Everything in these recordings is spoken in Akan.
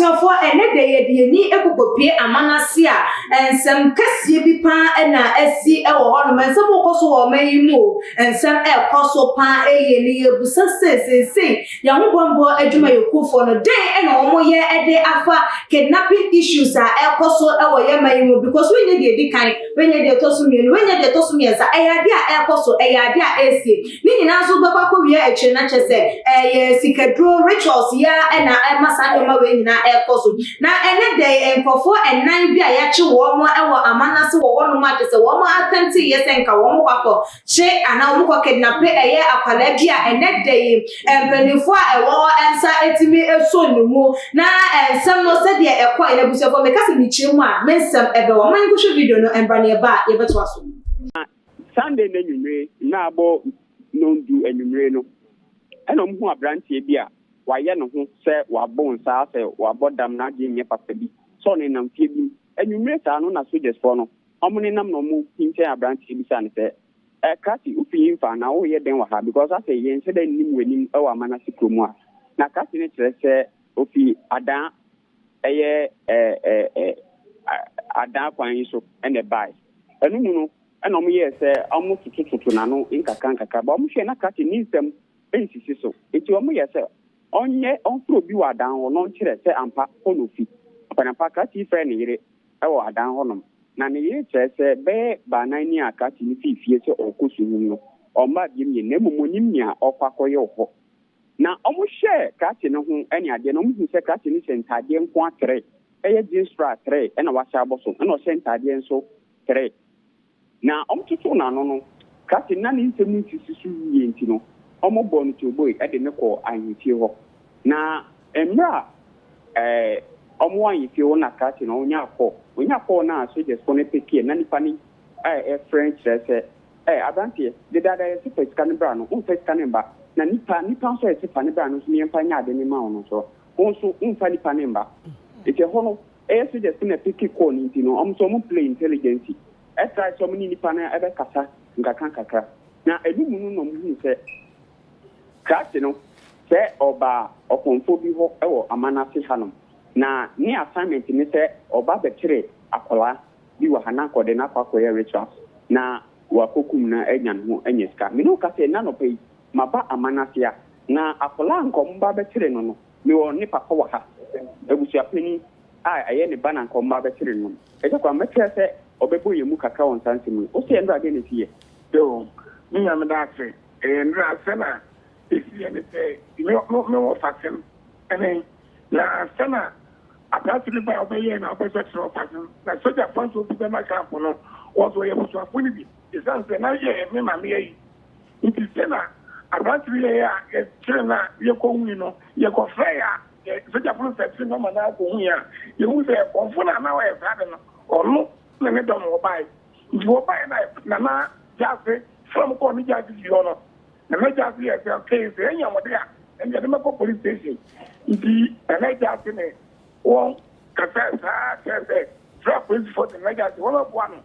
Abusuafoɔ, ɛnnɛ da yi yɛde yɛn ani kɔkɔpue aman ase a, nsɛm kɛseɛ bi pa ara na asi wɔ hɔnom. Nsɛm rekɔ so wɔ ɔman yi mu o, nsɛm rekɔ so pa ara yie. Na yɛrebisa sɛ, seesei yɛn ahobammɔ adwumayɛkuofoɔ no, dɛn na wɔyɛ de afa kidnapping issues a ɛrekɔ so wɔ yɛn man yi mu? Because wonyɛ deɛ ɛdi kan, wonyɛ deɛ ɛtɔ so mmienu, wonyɛ deɛ ɛtɔ so mmiɛnsa, ɛyɛ adeɛ a ɛrekɔ so, ɛyɛ adeɛ a ɛresie. Ne nyinaa nso bɛkɔ akɔwie akyire na kyerɛ sɛ ɛyɛ sikaduro, rituals yi ara na ɛma saa nneɛma wei nyinaa ɛrekɔ so. Na ɛnnɛ da yi nkurɔfoɔ nnan bi a yɛakye wɔn wɔ aman ase wɔ hɔnom a kyerɛ sɛ wɔn atɛmte yɛ sɛ nka wɔn kɔ akɔ kye anaa wɔn kɔ kidnape ɛyɛ akwadaa bi a ɛnnɛ da yi mpanimfoɔ a ɛwɔ hɔ nsa atumi asɔ ne mu na nsɛm no sɛdeɛ ɛkɔɛ no abusuafoɔ meka sɛ mekyerɛ mu a me nsɛm ɛbɛwɔ ma yɛnkɔhwɛ video no mbra na yɛba a yɛbɛtoa so. Sunday no anwummere, mmerɛ a abɔ nnɔndu anwummere no, ɛna wɔhuu aberanteɛ bi a wayɛ ne ho sɛ wabo nsa asɛ wabɔ dam n'adwene nyɛ papa bi sɛ ɔnenam fie bi mu. Anwummere saa no na sogyasfoɔ no, wɔnenam na wɔhinkyɛn aberanteɛ bisaa no sɛ, Eh, Krakye, wofi henfa na woreyɛ dɛn wɔ ha? Because asɛ yɛnhyɛ da nnim w'anim wɔ Amanase kurom ha. Na Krakye no kyerɛ sɛ ofi Adaa, ɛyɛ eh, eh, eh, Adaa kwan yi so na ɛbae. Ɛno mu no, ɛna wɔyɛɛ sɛ wɔtotototo n'ano nkakrankakra. But wɔhwɛɛ na krakye ne nsɛm nsisi so. Enti wɔyɛɛ sɛ ɔnyɛ ɔmfrɛ obi wɔ adan hɔ na ɔnkyerɛ sɛ ampa hɔ na ofi. Apaneampa, krakye yi frɛɛ ne yere wɔ adan hɔnom. Na ne yere kyerɛɛ sɛ bɛyɛ baanan ni a krakye no fii fie sɛ ɔrekɔ suhum no, ɔmmaa biom yɛ, na mmom onim nea ɔrekɔ akɔyɛ wɔ hɔ. Na wɔhwɛɛ krakye no ho ne adeɛ no, wɔhuu sɛ krakye no hyɛ ntaadeɛ nko ara tere, ɛyɛ jeans tra tere na wahyɛ abɔ so, ɛna ɔhyɛ ntaadeɛ nso tere. Na wɔtotoo n'ano no, krakye no na ne nsɛm nsisi so yie nti no, wɔbɔɔ no tuoboe de no kɔɔ ahemfie hɔ. Na mmerɛ a wɔwɔ ahemfie hɔ na krakye no ɔnyaa call, ɔnyaa call no a sogyasfoɔ no pekeɛ na nipa no refrɛ kyerɛ sɛ, Ɛ, aberanteɛ, dedaada yɛse fa sika no bra no, womfa sika no mma, na nipa, nipa nso a yɛse fa no bra no nso no yɛmfa nyɛ ade no mma wo no nso, wo nso womfa nipa no mma. Nti ɛhɔ no, ɛyɛ soldiers no na peke call no nti no, wɔn nso wɔn play intelligence, try sɛ wɔn ne nipa no bɛkasa nkakra nkakra. Na ɛno mu no na wɔn huu sɛ, krakye no, sɛ ɔbaa ɔkɔmfoɔ bi hɔ wɔ aman ase hanom, na ne assignment ne sɛ ɔba bɛkyere akwadaa bi wɔ ha na anka ɔde no akɔ akɔyɛ rituals na wakokum no anya ne ho anya sika. Me ne wo kasa yi, nnɛ anɔpa yi, maba aman ase a, na akwadaa a anka wɔba abɛkyere no no, mewɔ ne papa wɔ ha, abusuapanin a ɛyɛ ne ba na anka wɔba abɛkyere no no. Agya Kwame, mɛkyerɛ sɛ ɔbɛbɔ yɛn mu kakra wɔ nsa nsɛm yi. Wo se ɛnnora deɛn na ɛsiiɛ? Yoo, me nua meda ase. Ɛyɛ nnora sɛ na ɛsiiɛ ne sɛ, me me wɔ fasem ne na sɛ na Aberante bi bae a ɔbɛyɛɛ na ɔpɛ sɛ ɔkyerɛ ɔkwan no, na sogyafo nso bi bɛma camp no. Wɔn nso wɔyɛ abusuafo no bi. Esiane sɛ na yɛ me maame ayi nti, sɛ na aberante no yɛe a yɛkyeree no a yɛkɔhui no, yɛkɔfrɛe a sogyafo no sɛkyee nɔma no ara kɔhui a, yɛhui sɛ kɔmfo no a na ɔyɛ saa ade no, ɔno ne ne dɔm wɔbae. Nti wɔbae na Nana Gyasi frɛ wɔn kɔɔ ne Gyasi fie hɔ no, Nana Gyasi yɛɛ sɛ okay, sɛ yɛanya mo de a, ɛnde yɛde mɛkɔ police station. Nti Nana Gyasi ne wɔn kasae saa kyerɛɛ sɛ frɛ apolisifoɔ de Nana Gyasi wɔbɛboa no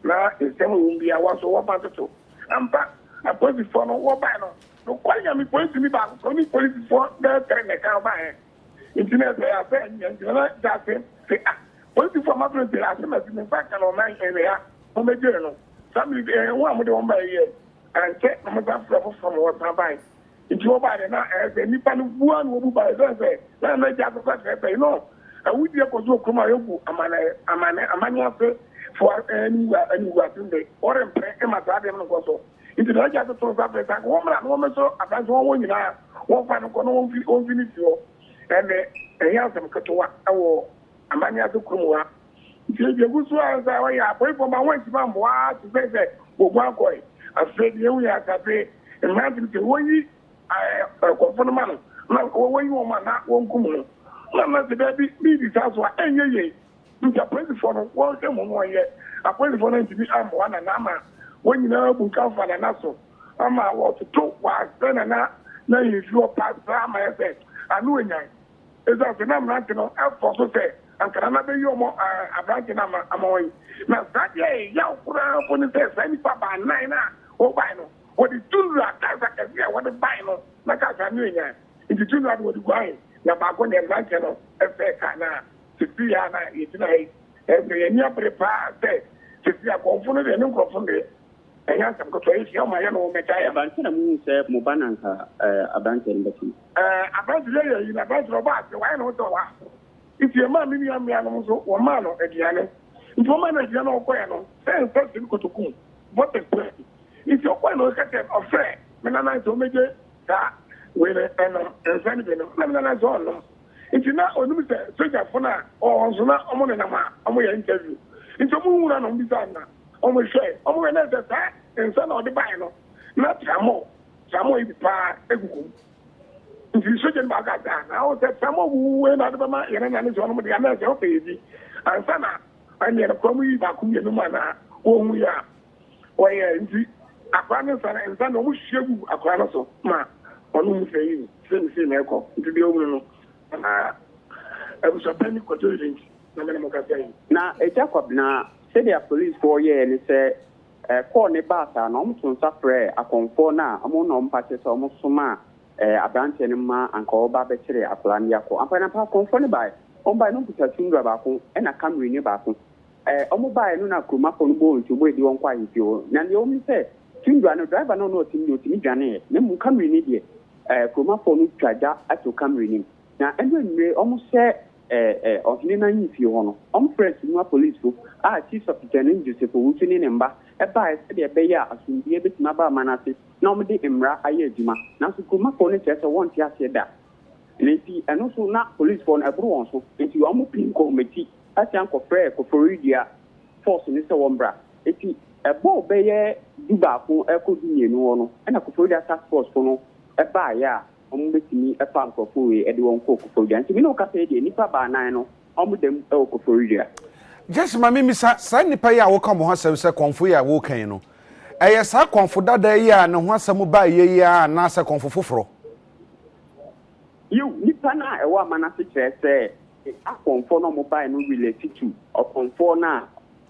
na nsɛm a ɛwɔ mu biara wɔn nso wɔmfa ntoto. Ampa, apolisifoɔ no wɔbae no, nokware Nyame polisini baako pɛ, ɔne polisifoɔ bɛyɛ tɛn na ɛka baeɛ. Nti na ɛsɛ asɛ nyɛ nti Nana Gyasi se ah, polisifoɔ a moafrɛ no sei asɛm asi me nsa nka no ɔman ɛnɛ ha mommɛgyee no. Saa mmere yi wɔn a mode wɔn baeɛ yi ɛ? Ankyɛ na wɔsan frɛɛ foforɔ ma wɔsan bae. Nti wɔbae no, na ɛyɛ sɛ nnipa no bu ara na wɔbu bae ɛsiane sɛ na Nana Agya akɔka kyerɛ sɛ, No, awudie kɔ so wɔ kurom a yɛgu amane, amane, amane ase foɔ animguase nde, wɔrempene mma saa adeɛ no nkɔ so. Nti Nana Agya totoo nsa frɛɛ sɛ anka wɔmmra na wɔmmɛsɔ aberante wɔn wɔn nyinaa wɔmfa no nkɔ na wɔmfi, wɔmfi no si hɔ. Ɛnde, ɛnyɛ asɛm ketewa wɔ amane ase kurom ha. Nti yegu so ara sɛ ɔyɛ apoifo ma wɔantumi ammoa ara te sɛ sɛ woguan kɔe. Afei de yehui asase mmerante no sɛ woyi nkurɔfo no ma no na woyi wɔn ma na wonkum no. Na na sɛ dabi biribi saa so a ɛnyɛ yie. Nti apolisifo no wɔnhwɛ mmom wɔnyɛ. Apolisifo no antumi ammoa Nana ama wɔn nyinaa bunkam fa Nana so ama wɔtoto wɔasrɛ Nana n'ahemfie hɔ pasaa ma ayɛ sɛ ano anyan. Esiane sɛ na mmerante no fɔ so sɛ anka Nana beyi wɔn aberante no ama wɔn yi, na saa deɛ ɛyɛ yaw koraa mpo ne sɛ saa nnipa baanan no a wɔbae no, wɔde tundra cars akɛse a wɔde bae no na cars ano anyan nti tundra de wɔde guae, na baako deɛ mmerante no sɛe kaa no a seesei a na yɛgyina ha yi, ɛsɛ yɛn ani abere paa sɛ seesei akɔmfo no deɛ ne nkurɔfo no deɛ ɛnyɛ asɛm ketewa, yɛhia wɔn a yɛne wɔn bɛgyae ama. Ɛba nti na muhuu sɛ mo ba no anka aberanteɛ no bɛte no. Aberante no yɛ ayi na aberante no ɔbaa ase, wayɛ ne ho sɛ ɔwɔ ha. Nti yɛmaa me nua mmeanom nso wɔmaa no aduane. Nti wɔmaa no aduane a ɔkɔeɛ no, sɛ nsa hyɛ ne kotoku mu, bɔtɔ pii. Nti ɔkɔeɛ no ɔka kyerɛɛ ɔfrɛɛ me nana sɛ ɔmmɛgye saa wei no ɛnom, nsa no bi nom. Na me nana sɛ ɔnnom. Nti na ɔnim sɛ sogyafo no a ɔwɔ hɔ nso na wɔn nenam a wɔyɛ interview. Nti wɔn hu no na wɔn bisaa no na wɔn hwɛɛ. Wɔn hwɛ na sɛ saa nsa na ɔde baeɛ no na tramol, tramol yi bi paa egugu mu. Nti sogyani baako kaa sɛ, ah, na wo sɛ tramol gugu wei na ɔde bɛma yɛn nana no sɛ ɔnom deɛ anaa sɛ ɔpɛ yɛ bi. Ansa na ɛnneɛ no koraa wɔn yi baako mmienu mu anaa wɔhu yɛ a wɔyɛ nti akwadaa no nsa no nsa no wɔn hwie gu akwadaa no so ma ɔno mu sɛ yi sei ne sei na ɛkɔ nti deɛ ɔhunu no na abusuapanyin kɔtɔ yi nti na mene mo kasa yi. Na agya Kwabena, sɛdeɛ apolicefoɔ yɛɛ ne sɛ, kɔɔ ne baa saa no, wɔtoo nsa frɛɛ akɔmfoɔ no a wɔn na wɔpa kyɛ sɛ wɔsomaa aberanteɛ no ma anka ɔreba abɛkyere akwadaa no de akɔ. Ampa na ampa akɔmfoɔ no baeɛ. Wɔbaeɛ no wɔkuta tundra baako ɛna Camry no baako. Wɔbaeɛ no na kuromafoɔ no bɔɔ nsuo bɔɔ de wɔn kɔ ahemfie hɔ. Na deɛ ɛwɔ mu ne sɛ, tundra no, driver no a na ɔte mu deɛ ɔtumi dwaneeɛ. Na mmom Camry no deɛ, kuromafoɔ no twa gya to Camry no mu. Na ɛno anwummere wɔhyɛ ɔhene no ahemfie hɔ no, wɔfrɛɛ Sumua polisifo a Chief Superintendent Joseph Owusu ne ne mma baeɛ sɛdeɛ ɛbɛyɛ a asomdwoeɛ bɛtumi aba aman ase na wɔde mmara ayɛ adwuma. Nanso kuromafoɔ no kyerɛ sɛ wɔnte aseɛ da. Na enti ɛno nso na polisfoɔ no ɛboro wɔn so, enti wɔpem kɔɔ wɔn akyi san kɔfrɛɛ Koforidua force no sɛ wɔmmra. Enti ɛbɔɔ bɛyɛ dubaako rekɔ dumienu hɔ no, ɛna Koforidua task force fo no baeɛ a wɔbɛtumi fa nkurɔfoɔ wei de wɔn kɔɔ Koforidua. Nti me ne wo kasa yi deɛ, nnipa baanan no, wɔda mu wɔ Koforidua. Jesse ma memmisa, saa nnipa yi a woka wɔn ho asɛm sɛ kɔmfo yi a woreka yi no, ɛyɛ saa kɔmfo dada yi a ne ho asɛm baeɛ yi ara anaasɛ kɔmfo foforɔ? Yiw, nnipa no a ɛwɔ aman ase kyerɛ sɛ akɔmfoɔ no a wɔbaeɛ no relate to ɔkɔmfoɔ no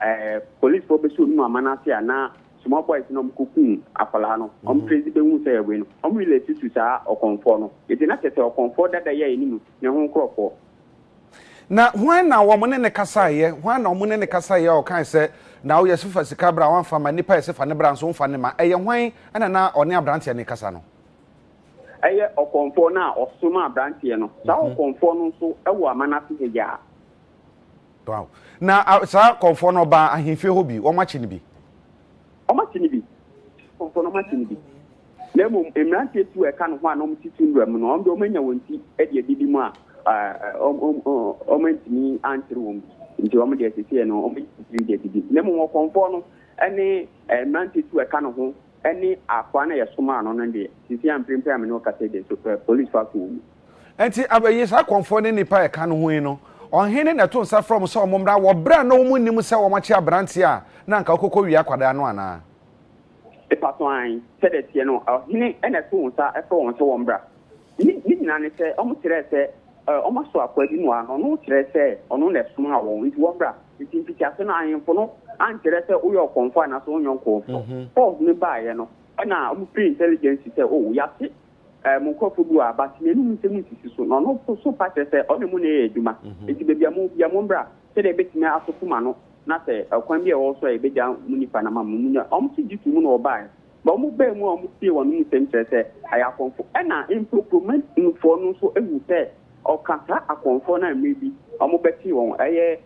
a polisfoɔ bɛsoo no mu aman ase a na small boys no a wɔkɔkuu akwadaa no, wɔn trace bɛhuu sɛ ɛyɛ wei no, wɔn relate to saa ɔkɔmfoɔ no. Nti na kyerɛ sɛ ɔkɔmfoɔ dada yi a yɛnim no, ne ho nkorɔfoɔ. Na hwan na wɔn ne no kasaeɛ? Hwan na wɔn ne no kasaeɛ a ɔkae sɛ, Na wo yɛse fa sika bra, woamfa amma, nnipa yɛse fa ne bra nso womfa ne mma? Ɛyɛ hwan na na ɔne aberanteɛ no rekasa no? Ɛyɛ ɔkɔmfoɔ no a ɔsomaa aberanteɛ no. Saa ɔkɔmfoɔ no nso wɔ aman ase ha yi ara. Wow. Na saa kɔmfoɔ no ɔbaa ahemfie hɔ bi, wɔakye no bi? Wɔakye no bi. Kɔmfoɔ no wɔakye no bi. Na mmom mmeranteɛ tu a ɛka ne ho a na wɔte tundra mu no, wɔn deɛ wɔanya wɔn ti de adidi mu a wɔantumi ankyere wɔn bi. Nti wɔn deɛ seesei no wɔanya wɔn tiri de adidi. Na mmom ɔkɔmfoɔ no ne mmeranteɛ tu a ɛka ne ho ne akoa no a yɛsomaa no no deɛ, seesei a mprempren a me ne wo kasa yi deɛ, so polisfoɔ ato wɔn mu. Enti ayi saa akɔmfoɔ ne nnipa a ɛka no ho yi no, ɔhene na ɛto nsa frɛ wɔn sɛ wɔmmra wɔ berɛ a na wɔnnim sɛ wɔakye aberanteɛ a na anka ɔkɔkɔwia akwadaa no anaa? Epaso aane, sɛdeɛ ɛteɛ no, ɔhene na ɛto nsa frɛ wɔn sɛ wɔmmra. Ne ne nyinaa ne sɛ, wɔkyerɛɛ sɛ wɔasɔ akoa bi mu a, na ɔno kyerɛ sɛ ɔno na ɛsomaa wɔn, nti wɔmmra. Nti mfitiase no, ahemfo no ankyerɛ sɛ woyɛ ɔkɔmfoɔ anaasɛ wonyɛ ɔkɔmfoɔ. Paul hene baeɛ no, ɛna wɔfiri intelligence sɛ, oh, yɛate mo nkurɔfoɔ bi wɔ ha, but n'anom nsɛm nsisi so. Na ɔno nso pa kyerɛ sɛ ɔne mo na ɛyɛ adwuma. Nti baabi a mowɔ biara mommra, sɛdeɛ yɛbɛtumi atoto mo ano, na sɛ ɔkwan bi a ɛwɔ so a yɛbɛgya mo nnipa no ama mo, monya. Wɔn nso gye too mu na wɔbaeɛ. But wɔbaa mu a wɔtiee wɔn anom nsɛm kyerɛ sɛ ɛyɛ akɔmfo. Ɛna mpo kuromanfoɔ no nso hu sɛ ɔka saa akɔmfoɔ no a mmerɛ bi wɔbɛtee wɔn, ɛyɛ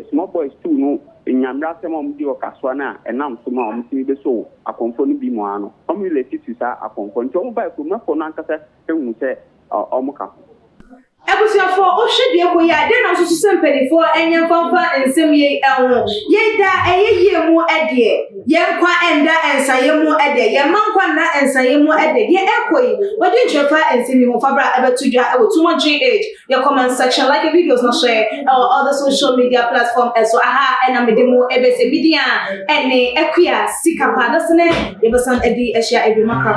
small boys two no nyammerɛ asɛm a wɔdi wɔ Kasoa no a ɛnam so ma wɔtumi bɛsoo akɔmfoɔ no bi mu ara no, wɔn relate to saa akɔmfoɔ no. Nti wɔbaeɛ kuromanfoɔ no ankasa huu sɛ wɔka ho. Abusuafoɔ, wohwɛ deɛ ɛkɔ yi a, dɛn na wosusu sɛ mpanimfoɔ nyɛ mfa mfa nsɛm yei ho? Yei da ɛyɛ yie mu deɛ, yɛn nkwa nda nsaeɛ mu deɛ, yɛn mma nkwa nna nsaeɛ mu deɛ, deɛ ɛrekɔ yi, w'adwenkyerɛ fa nsɛm yi ho, fa bra ɛbɛto dwa wɔ Too Much GH, yɛ comment section, like videos na share ɛwɔ all the social media platform ɛso. Aha ɛna mede mo ɛbɛsɛ, me din a ɛne Akua Sikapa, dasene yɛbɛsan adi ahyia ɛbiom akra.